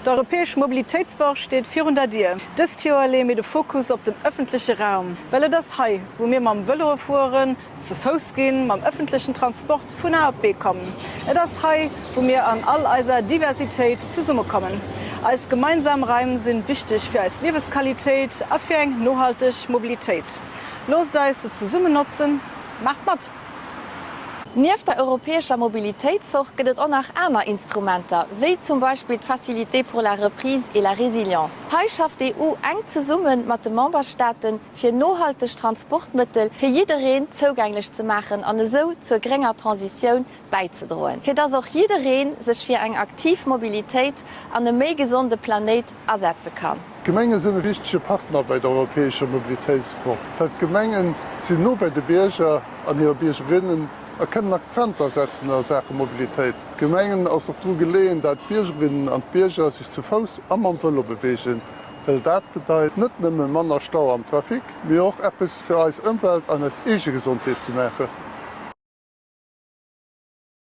D'Europäesch Mobilitéitswoch steet virun der Dier. Dëst Joer leeë mir de Fokus op den ëffentleche Raum, well et ass hei, wou mir mam Vëlo fueren, ze Fouss ginn, mam ëffentlechen Transport vun A op B kommen. Et ass hei, wou mir an all eiser Diversitéit zesummekommen. Eis gemeinsam Raim sinn wichteg fir eis Liewesqualitéit a fir eng nohalteg Mobilitéit. Loosst eis se zesummen notzen, maacht mat! Nieft der Europäescher Mobilitéitswoch gëtt et och nach aner Instrumenter, wéi zum Beispill d'Facilité pour la reprise et la résilience. Hei schafft d'EU enk zesumme mat de Memberstaaten, fir nohalteg Transportmëttel fir jiddereen zougänglech ze maachen an esou zur grénger Transitioun bäizedroen, fir dass och jidderee sech fir eng aktiv Mobilitéit an e méi gesonde Planéit asetze kann. D'Gemenge sinn e wichtege Partner bei der Europäescher Mobilitéitswoch, well d'Gemengen sinn no bei de Bierger an hire Biergerinnen a kënnen Akzenter setzen a Saache Mobilitéit. D'Gemengen ass och dru geleeën, dat d'Biergerinnen an d'Bierger sech zu Fouss a mam Vëlo beweegen, well dat bedeit net nëmme manner Stau am Trafic, mee och eppes fir eis Ëmwelt an eis eege Gesondheet ze maachen.